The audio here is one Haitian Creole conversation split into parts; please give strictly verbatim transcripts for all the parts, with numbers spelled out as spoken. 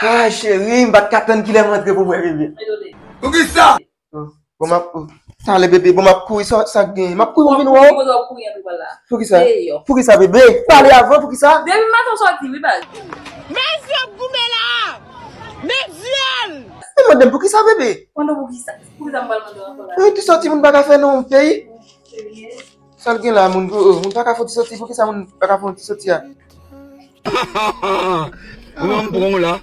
Ah, cheri, m pa t ka tann kilè m rantre pou m wè bebe. Poukisa? Bon, m ap, talè, bebe, bon, m ap kouri, sa, sa k genyen? M ap kouri, m vin wè w. Poukisa? Poukisa, bebe? Pale avan, poukisa? Depi maten w sòti, wi, baz. Mezye ap goumen la! Mezye! E mande m poukisa, bebe? Mande w poukisa? Poukisa m pral mande w ankò la? Yon ti sòti moun pa ka fè nan yon peyi. Serye? Sa l gen la, moun, oh, oh, moun pa ka fè yon ti sòti, poukisa moun pa ka fè yon ti sòti a? Ou menm pran w la.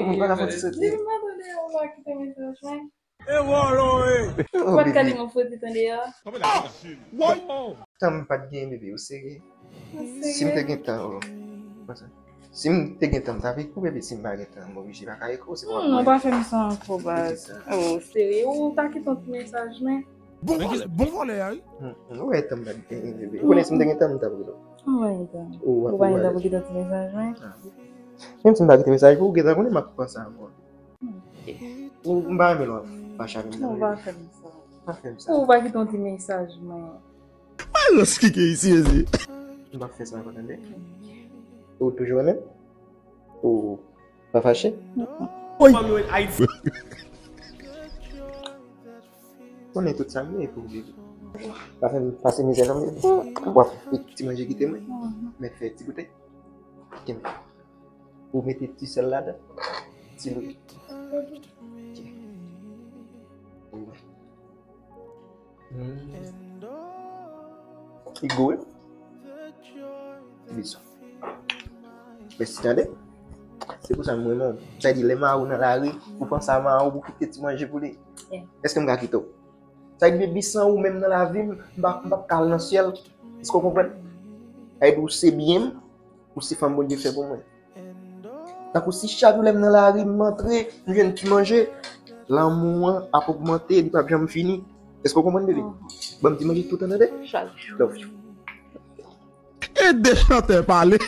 Moun pa ka fè yon ti sòti. Depi maten w pa kite mesaj mwen. E wòlò e! Ou pa t ka di m yon foti tande a? Tanm m pa t gen bebe, ou serye? Si m te gen tan, oh. Konsa. Si m te gen tan, m t ap ekri w, bebe, si m pa gen tan, m oblije pa ka ekri w, se pa mwen. Non, pa fè m sa ankò, baz. Oh, serye, ou ta kite yon ti mesaj mwen. Bon vòlè, bon vòlè a, wi. Hmm, hmm, ou wè tan m pa t gen, bebe. Ou konnen si m te gen tan, m t ap rele w. Ou pa gen tan. Ou pa gen tan pou kite yon ti mesaj mwen. Menm si m pa kite mesaj pou ou, ou gentan konnen m ap panse avè w. Ou, m pa renmen lè w ap fache avè m nan, bebe. Non, pa fè m sa. Pa fè m sa. Ou pa kite yon ti mesaj mwen. Malòs ki gen isi, mezye. M p ap fè sa ankò, tande. Ou toujou renmen m? Ou pa fache? Woy! Konnen tout sa m ye pou ou, bebe. Pa fè m pase mizè non, bebe. W ap fè ti manje kite mwen. Mèt fè ti goute. Kenbe. Ou mete ti sèl ladan. Ti lwil. Ok. Ou wè. Hmm. Li gou, wi. Li sou. Mèsi, tande. Se pou sa m renmen w. Sa di lè mari w nan lari, ou panse a mari w pou kite ti manje pou li. Èske m ka kite w? Sa di depi san ou menm nan lavi m, m pa, m p ap ka al nan syèl. Èske w konprann? Sa di ou se byen m, ou se fanm Bondye fè pou mwen. Tankou si chak jou lè m nan lari, m antre, m jwenn ti manje, lanmou an ap ogmante, li p ap janm fini. Èske w konprann, bebe? Ban m ti manje toutan, tande? Chak jou. Love you. E de chantè pale.